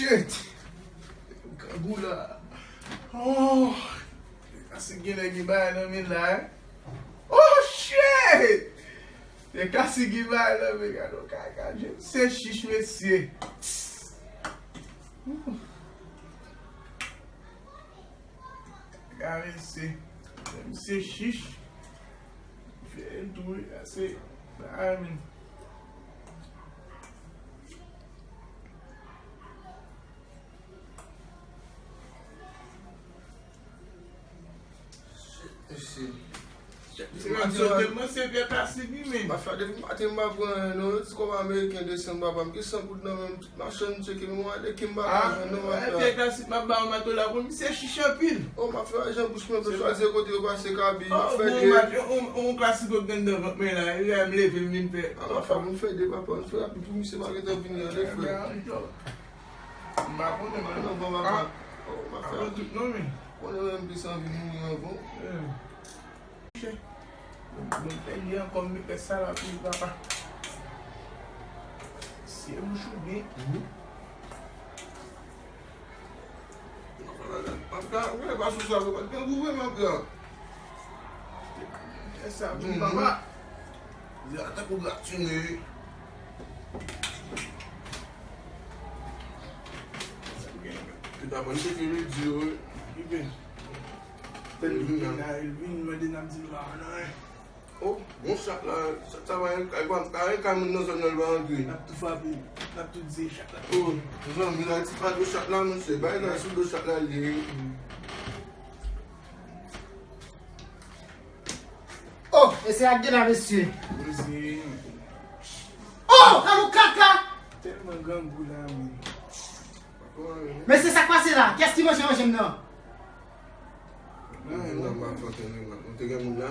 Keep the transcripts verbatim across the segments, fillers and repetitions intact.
Shit! Grangou la. Oh! Kasi gen nèg gen bagay nan men la, eh? Oh, shit! Nèg kasi gen bagay nan men, gade yon kaka, je se chich, mesye. Gade mesye. Se chich. Fè l tou, wi, ase. Bagay, men. Mesye. Mesye, m ap di w tèlman se pye plastik li, men. Mafya, depi maten m pa pran anyen non, yo di kòb ameriken desann papa m, ki san goud nan men m, tout machann tcheke m, mwen ale ke m pa ka jwenn non, mafya. Pye plastik m ap ba w mato la, bon, misye chich anpil. Oh, mafya, jan bouch mwen ble chwazi kote yo pase kabi, m ap fè de. On klasiko k anndan vant mwen la, e la m leve m vin fè. Ah, mafya, m fè de, papa, m fè rapid pou misye pa gentan vini an, de frè. M pa konnen, man. Non, bon, papa. Oh, mafya. Avan tout non, men. Konnen menm plis anvi mouri anvan. Mwen pèdi ankò, m met pè sa la pou li, papa. Se bouch ou byen. Mafya, ou pa sou sa, ou pa t gen gou vre, mafya. Pè sa pou li, papa. Li ata pou gratine. Li pa konn se ki li di yo, wi. Li vin. Lè l vin la, l vin mande n ap di l pa nan, eh. Oh, bon chat la, chat sa pa gen kay, pa gen kay moun nan zòn nan, l pa rantre. N ap tou frape, n ap tou di se chat la. Oh, zanmi la, ti pa do chat la, mesye, bay la sou do chat la, li ye. Oh, e se ak de la, mesye. Mesye. Oh, gade yon kaka! Tèlman grangou la, men. Mesye, sa k pase la? Kiyès ki manje manje m nan? Moun nan pa fòk gen moun la.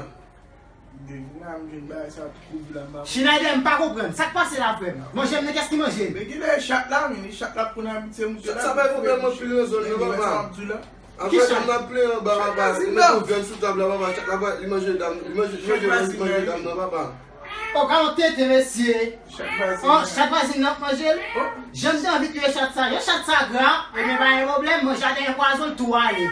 Depi la, m jwenn bagay sa tou kouvri la, m pa konprann. Schneider, m pa konprann. Sa k pase la, frè m? Manje m nan, kiyès ki manje l? Men kilè e chat la, men e chat la pou n abitye moute la. Chat sa bay pwoblèm anpil nan zòn nan, papa. Sa m ap di w la. Anfèt, m ap plen anba, papa. Li mete yon vyàn sou tab la, papa. Chat la, li manje dam, li manje, li manje, li manje dam nan, papa. O, gade yon tenten, mesye. Chat vwazin nan. Chat vwazin nan ap manje l. Jan m te anvi touye chat sa. Jan chat sa gra, ebyen, pa gen pwoblèm, manje a te gen pwazon, l tou ale.